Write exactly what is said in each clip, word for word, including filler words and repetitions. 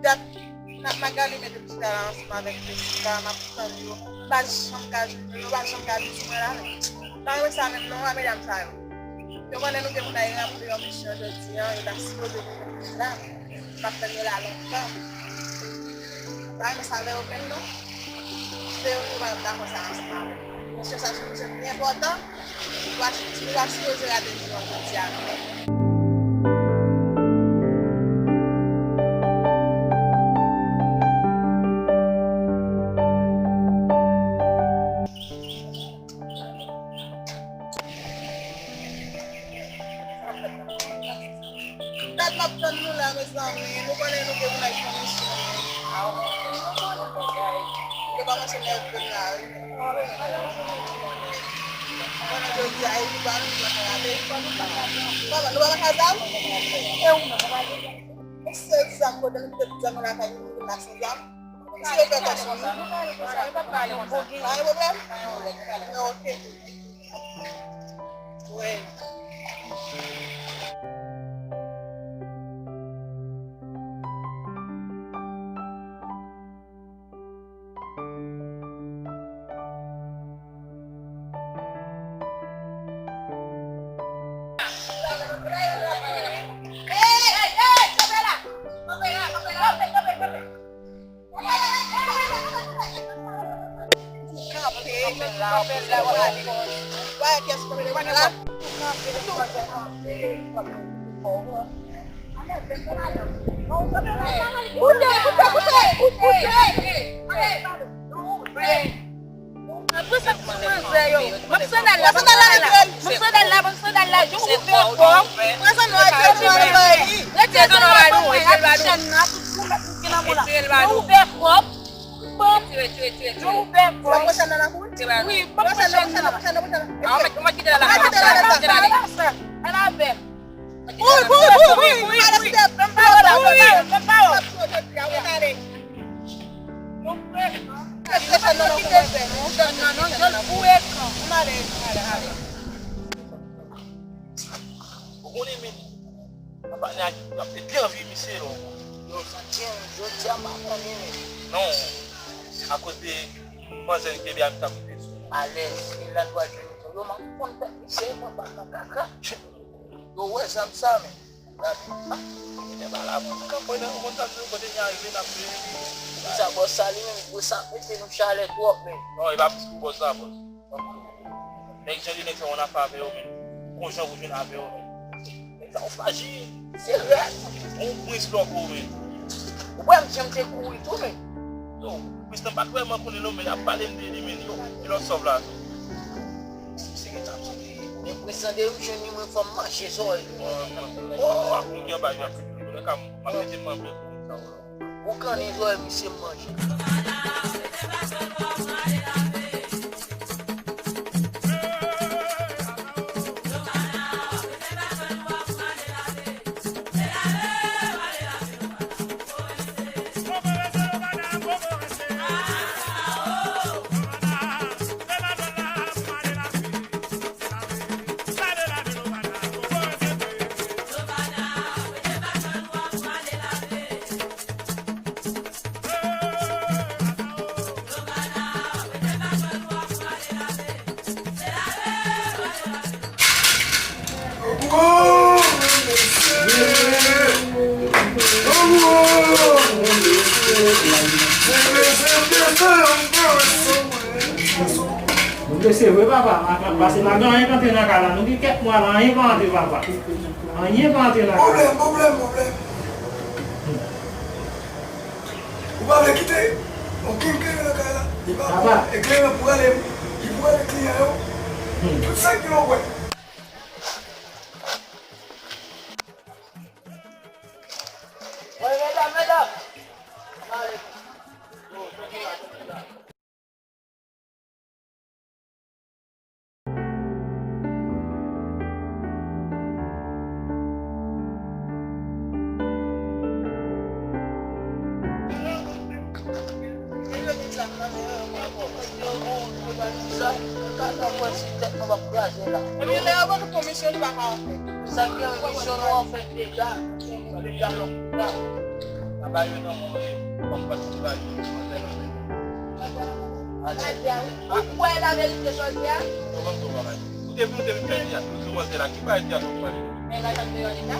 Dat, n ap Magali mete chita la ansanm avèk Jessica, m ap tann yo. M pa janm ka jwenn yo, yo pa janm ka vin sou mwen la menm. M pa renmen sa menm non, a medam sa yo. Yo konnen nou gen pou n al ranpli yon misyon jodi a, yo ta sipoze vin pou chita. M ap tann yo la lontan. M pa renmen sa avè yo menm non. Se yo ki pa dakò sa ansanm avè m. Misyon sa se yon misyon ki enpòtan. Nou pa, nou pa sipoze rate misyon jodi a non. Dat m ap tann nou la, mezanmi. Nou konnen nou gen pou n al fè misyon. Yo kòmanse nève m la, wi. Konnen jodi a, epi pa nou, nou pa ka rate. Papa, nou pa ka zam? E ou menm, ou pa gen? Yon sèl zam, kote nou te tout zam nan lakay nou, nou vin la san zam? Si yo fè kòs nou, pa gen pwoblèm? Ok. Apre sa, ti manzè yo. Ban m sandal la, ban m sandal la. Ban m sandal la, ban m sandal la. Jan w ouvè kò w. Pran sandal la, jan w ouvè kò w. Retire sandal la, nou, retire l ba nou. Retire l ba nou. Jan w ouvè kò w. Bon. Retire, retire, retire, retire. Jan w ouvè kò w. Wi, ban m pran chèn nan. A, ou mèt, ou mèt kite l la. Al avè sa. Al avè. Wi, wi, wi, wi, wi, wi. Fè m pawòl la, fè m pawòl, fè m pawòl. Ou konnen, men, m ap te anvi misye, non. Yo, santi, jodi a, m pa konnen, men. Non, akoz de manzè ki kenbe a, m t ap rive sou. Alèz, e la dwa jwenn yo, m ap konn tèt misye, mwen pa nan kaka. Yo wè zam sa, men. Gade. Ah, e pa la pou kanpe nan yon konn sa, nou kote n arive, n ap veye. Sa bòs sa li menm, gwo sa mete nou chalè twòp, men. Non, e pa plis pou bòs la, bòs. Nèg jan de nèg sa, yon afè avè yo, men. Konjan pou jwenn avè yo, men. Nèg sa, yon frajil. Se rèd. Yon prens lòk ou, men. Ou wè m jan m te kouri tou, men. Yo, prens lan pa t vrèman konnen, non, men y ap pale m de li, men. Yo, e lòt sòv la, tou. Misye gen tanpri. Men prezan de m jwenn li, mwen fò m manje zòrèy li. Oh, oh, oh, mwen gen anba, mwen ap mete manbèl pou sa. Ou kannen zòrèy misye m manje. Nou blese vre, papa. Pase pa gen anyen k antre nan kay la. Nou gen kèk mwa la, anyen pa antre, papa. Anyen pa antre nan kay la. Pwoblèm, pwoblèm, pwoblèm. Ou pa vle kite yon king kleren nan kay la? Li pa bon. E kleren pou rale, li pou rale kliyan yo. Tout sa ki yo wè. Oye, medam, medam. Ebyen, lè yo ban nou komisyon, nou pa ka fè. Sa ki yon misyon nou an fè deja. Deja, lòk la. Sa ba yo nan mwen, kòm pa ti ba yo, ti manzè nan men. Nadia, wi. Ou kwè laverite jodi a? Non, ban m di w yon bagay. Ou te vin, ou te vin fè li a, ou di manzè la, ki bagay di a, ou pale? Men la, sa te yon leta.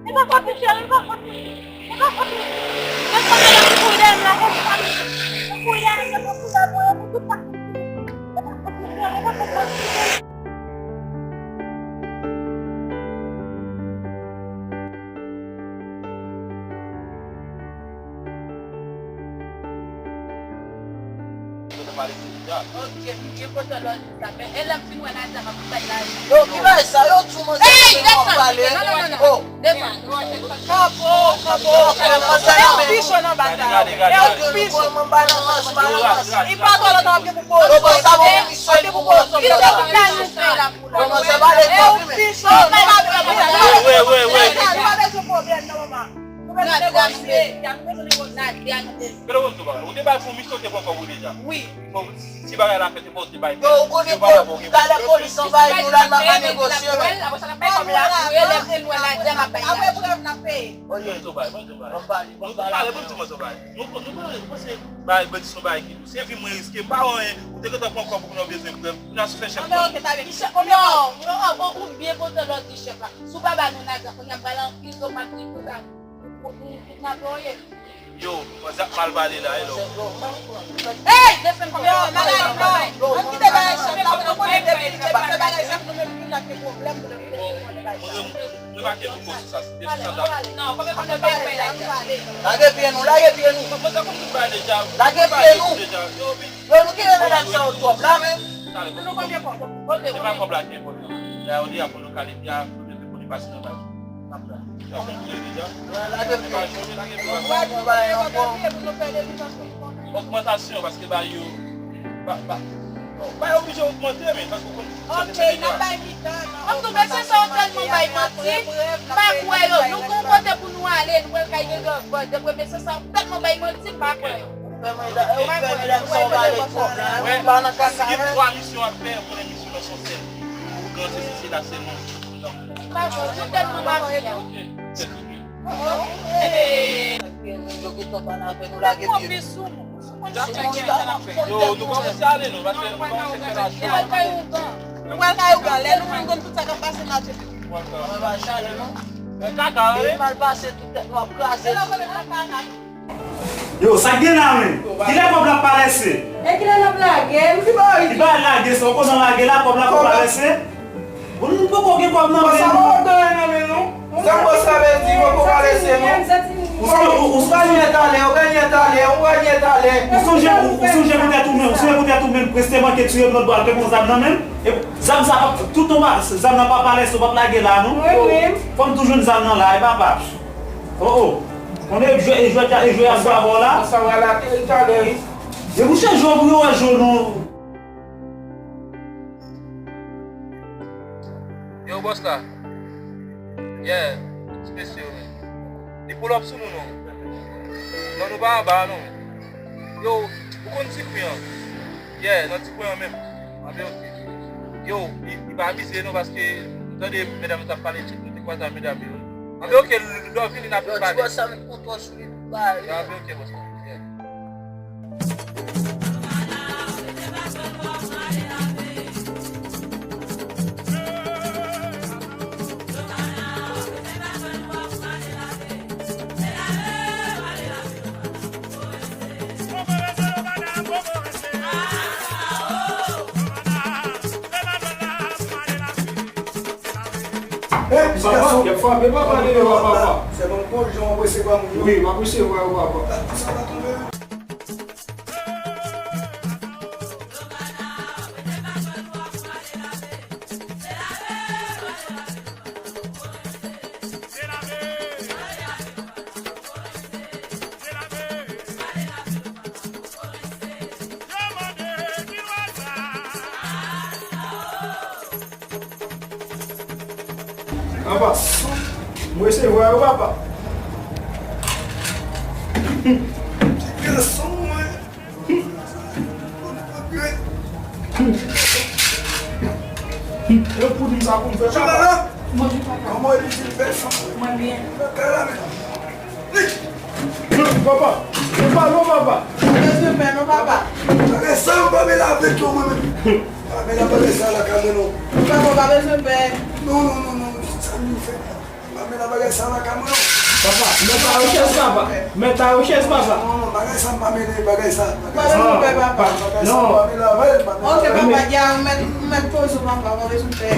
Li pa fòt li, cheri, li pa fòt li. Li pa fòt li. Men kòman l ap kouri dèyè m la, konsa. L ap kouri dèyè m, l ap kouri dèyè m, pou tout sa. Li pa fòt li, cheri, li pa fòt li. Yo te pale de Nadia. Ok, m byen kontan lè w di sa, men e lè m fin wè Nadia, m ap bay lajan. Yo, ki bagay sa? Yo tchou manzè. Ey, desann, desann, non, non, non, non. Oh. Desann. Kanpo, kanpo, kanpo. E yon pichon nan baz la. E yon pichon. Li pa twò lontan w ap gen pou poze. Yo, bon, sa bon, pichon. Pichon, pichon, la, nou fè la pou la. Bon, manzè, pale twòp, wi, men. E yon pichon. Wi, wi, wi, wi. Nou pa bezwen pwoblèm, non, manman. Nou bezwen negosye. Y ap bezwen negosye. Nadia, nou bezwen. Pero, bon, ou te bay pou michon, te pran kòb ou deja. Wi. Bon, si bagay la fèt, ou te bay. Yo, ou konnen, talè polis anvayi nou la, n ap negosye, men. Apre sa, n ap bay kòb la, nou relève, nou wè Nadia, n ap bay la. Apre prèv, n ap peye. Oye, bon, bon, bon, bon. Bon, pale, bon, bon, bon. Nou, nou, nou, nou, se bagay, bandi, se yon bagay ki dous. Se vi mwen riske, m pa wè anyen. Ou te gentan pran kòb ou, nou bezwen prèv. Ou nan sou fè chèf. Anben, ok, ta byen. Ki chèf? Non, non, ou, ou byen kontan lè w di chèf la. Si w pa ba nou lajan, kounye a m pral an prizon, m ap di konsa. Ou, ou, ou, n ap voye. Yo, manzè ap mal pale la, hello. Ey, desann kòb la. Yo, malay, malay. Ann kite bagay chèf la, nou konnen depi li te pa fè bagay chèf, nou menm ki n ap gen pwoblèm pou nou. Mwen, mwen, mwen pa gen pou kòb sou sa, se depi sa la. Lage pye nou, lage pye nou. Lage pye nou. Yo, nou kenbe medam sa yo twòp la, men. Talè, se pa kòb la ki enpòtan. Lè yo di a pou nou kale, ya, pou nou pase nan baz. N ap la. Yo, lage pye. Mwen di nou bagay ankò. Ogmantasyon, paske ba yo, ba, ba, ba yo oblije ogmante, men, paske w konn. Ok, n ap bay mitan, non. An tou, mesye sa yo tèlman bay manti, m pa kwè yo. Nou gon kote pou nou ale, nou pral kay Gilbert, dapre mesye sa yo tèlman bay manti, m pa kwè yo. Ou fè medam, ou fè medam sa yo ba yo kòb la, pa nan kaka, si gen twa misyon ap fè, ou konnen misyon nan se yon sèl. Ou gran se sesi la sèlman. M pa kwè, nou tèlman mafya. Yo gentan pale avè nou, lage pye nou. Yo, nou kòmanse ale, non, paske nou kòmanse fè lajan. Nou pral kay ougan. Nou pral kay ougan. Lè nou fin konn tout sa k ap pase nan tèt nou. Mwen pa chale, non. Men kaka, wi. Mal pase tout tèt nou ap kraze. Yo, sa k gen la, men? Kilè kòb la ap parèse? E kilè n ap lage l? Li pa lage, sa w konnen lage la, kòb la ap parèse. Bon, nou poko gen kòb nan men nou. Sa poko gen nan men nou. Sa poko sa vle di, poko pa lese nou. Ou sonje, ou, ou sonje. Ou pa nye talè, ou pa nye talè, ou pa nye talè. Ou sonje, ou, ou sonje poutèt ou menm, ou sonje poutèt ou menm, preste manke tiye lòt bò, al pran zam nan men l. E zam sa p ap, tout anba, zam nan pa parèse, ou p ap lage la, non. Wi, wi. Fò m tou jwenn zam nan la, e papa. Oh, oh. Konnen e jwe, e jwe, e jwe ap jwe avè w la. Sa va lage l talè, wi. Debouche je w pou yo wè je w, non. Yo, bòs la. Yeah, ti mesye yo, men. Li pull up sou nou, non. Non, nou pa anba, non. Yo, ou konn ti kwen an? Yeah, nan ti kwen an menm. Anben, ok. Yo, li, li pa amize, non, paske m tande medam yo t ap pale, nou te kwaze ak medam yo. Anben, ok, lè w vini, n ap pale. Yo, ti bòs sa met kontwòl sou li, nou bare. Anben, ok, bòs la. Yeah. Papa, y ap frape papa deyò a, papa. Se bon, bon jan w ap resevwa moun yo. Wi, m ap resevwa yo, papa. Sa va tonbe, wi. Papa, mwen se vwa yo, papa. Ti gason mwen. Ti gason mwen. E pou di m sa pou m fè, papa. Bonjou, papa. Kòman e pitit bèl fanm? Mwen byen. Nan kay la, men. Papa, se pa non, papa. Pa bezwen pè non, papa. Bagay sa yo pa mele avèk yo, mwen menm. Pa mele bagay sa lakay mwen, non. Papa, pa bezwen pè. Non, non, non, non, sa nou fè. Pa mele bagay sa lakay mwen, non. Papa, mèt a richès, papa. Mèt a richès, papa. Non, non, bagay sa m pa mele, bagay sa. Pa bezwen pè, papa. Bagay sa m pa mele avè l, pa mele avè l. Ok, papa, ya, mèt, mèt poze, papa, pa bezwen pè.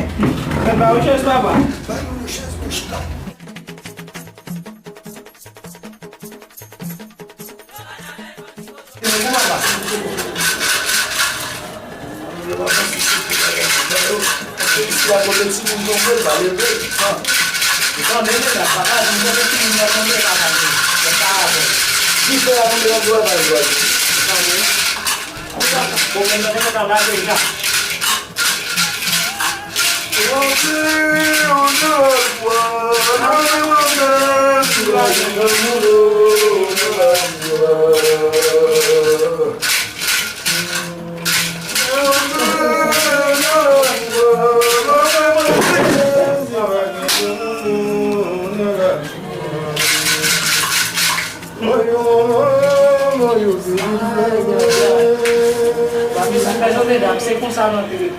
Mèt a richès, papa. Ba nou richès pou chita. Sa fè non, medam, se konsa nou antre.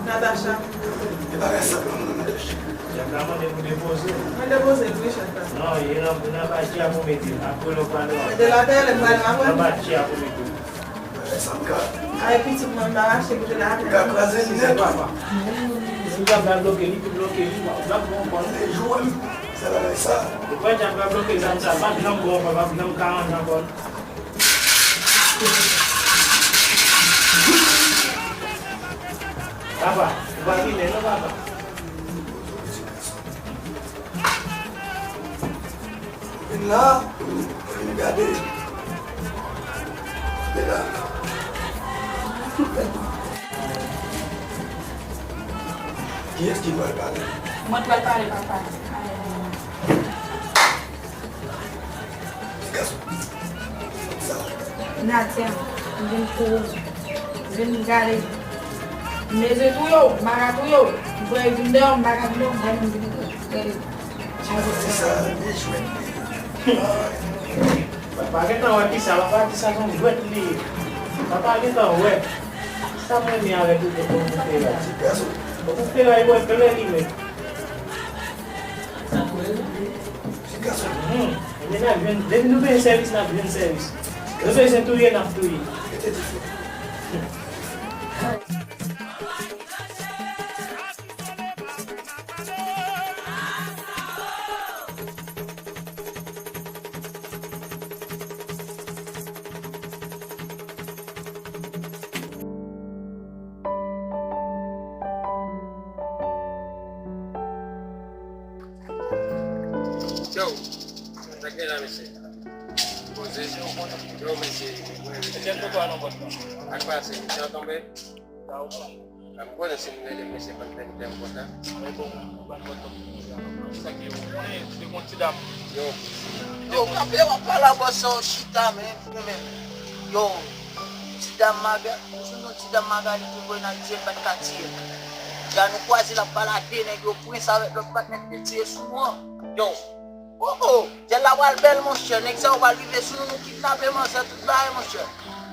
Natacha. Mwen depoze l wi, Chantal. Non, e nan, nan batri a pou mete l. Apre lè w pale. Mete l atè, lè m pale apre. Nan batri a pou mete l. Ay, pitit mwen, m ta rache mete l atè. Ka kraze nèt. Si w ta pral bloke li, pou bloke li, w ap pran w konn. Se jwèm, se bagay sa. Ou kwè Jack va bloke zam sa, l p ap janm bon ankò, l p ap janm ka rann ankò. Papa, ou pa rimè non, papa. Vin la, vin gade. Vin la. Kiyès ki pral pale? Mwen pral pale, papa. Nadia, m vin pou ou. M vin gade. M bezwen touye w, m pa ka touye w. M voye vin deyò, m pa ka vin deyò, m voye moun vin gade. Papa gentan wè kisa, papa di sa se yon jwèt li ye. Papa gentan wè. Sa m renmen avèk ou, pou ou fè la. Pou ou fè la, e wè klè li menm. Ti gason. Hmm. Ebyen, n ap jwenn, depi nou bezwen sèvis, n ap jwenn sèvis. Nou bezwen touye, n ap touye. Mete dife. Yo, sa k gen la, mesye? Poze. Yo, mesye. Mesye, ak pase, misye an tonbe? M konnen si m rele mesye pa t pèdi tèm konsa. Yo, kanpe w ap pale a bòs sa, w chita, men, men, men. Yo, ti dam Maga, ou jwenn yon ti dam Magali ki voye nan Ayiti, l pa t ka tiye l. Jan nou kwaze l ap pale a de nèg yo, Prens avèk lòt patnè k te tiye sou nou an. Yo, oh, oh, dyèl la pral bèl, monchè. Nèg sa yo pral rive sou nou, nou kidnape manzè, tout bagay, monchè.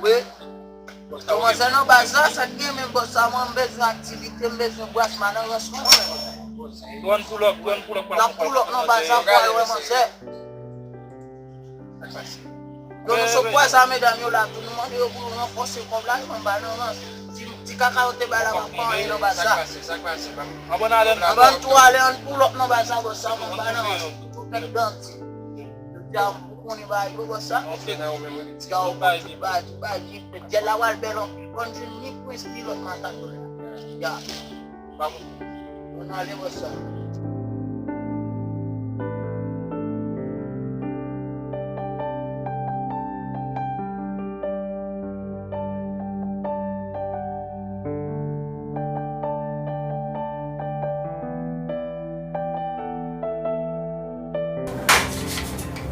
Wi. Yo, manzè nan baz la, sa k gen, men bòs sa, mwen, m bezwen aktivite, m bezwen bras, m a nan rans mwen, mwen. Twòn poulòp, twòn poulòp, twòn poulòp nan baz la, pou al wè manzè. Yo, nou sot kwaze a medam yo la tou, nou mande yo pou yo ranfòse kòb la, yo pa ba nan rans. Ti, ti kaka yo te bay la, pa fè anyen nan baz la. Ann tou ale, ann poulòp nan baz la, bòs sa, pa ba nan rans. Tout nèg bandi. Yo di a, ou konnen bagay yo, bòs sa. Ti ka yo, tout bagay, tout bagay, tout bagay. Dyèl la pral bèl anpil. Konn jwenn ni Prens, ni lòt matant yo la. Ya. Ann ale wè sa.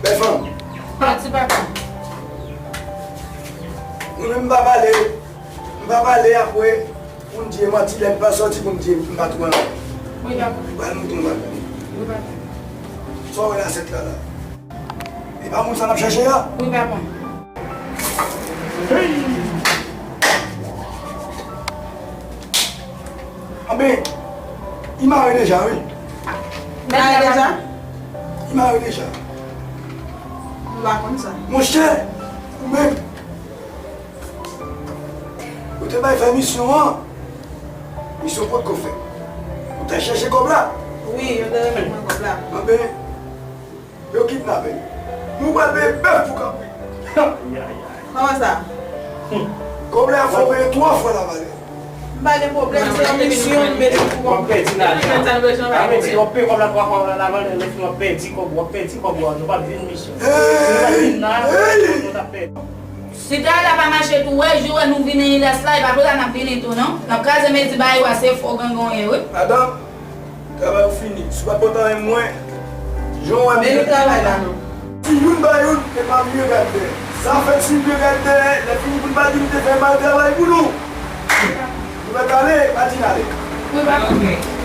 Bèl fanm. Pati papa. Mwen menm m pa pale, m pa pale apre pou m di e manti, lè m pa sòti pou m di m pa t wè anyen. Wi, papa. Pral montre w bagay. Wi, papa. Sa w wè la, sèt la la. E pa moun sa n ap chèche a? Wi, papa. Anben, li mare deja, wi. Mare deja? Li mare deja. M pa konn sa. Monchè, ou menm. Yo te bay fè misyon an. Misyon potko fèt. Ou te chèche kòb la? Wi, yo te remèt mwen kòb la. Anben, yo kidnape l. Nou pral peye bèf pou kanpe. Kòman sa? Kòb la, fò peye twa fwa lavalè. M pa gen pwoblèm, se yon misyon m bezwen pou w ap pèdi nan. Sa vle di w ap peye kòb la twa fwa lavalè, lè fini w ap pèdi kòb, w ap pèdi kòb ou a, nou p ap vin misyon. Si nou pa t vin la, nou t ap pèdi. Si travay la pa mache tou, wè, jou wè nou vini Ilas la, e pa pou sa n ap vini tou, non. N ap kraze mezi ba yo a, se fo gangan w ye, wi. Madanm, travay ou fini. Si w pa t pote anyen mwen, jan w wè m. Men nou travay la, non. Si youn ba youn, e pa mye gad dèyè. Sa fèt si mye gad dèyè, lè fini pou n pa di m te fè mal travay pou nou. Nou mèt ale, pa di n ale. Wi, pa konprann.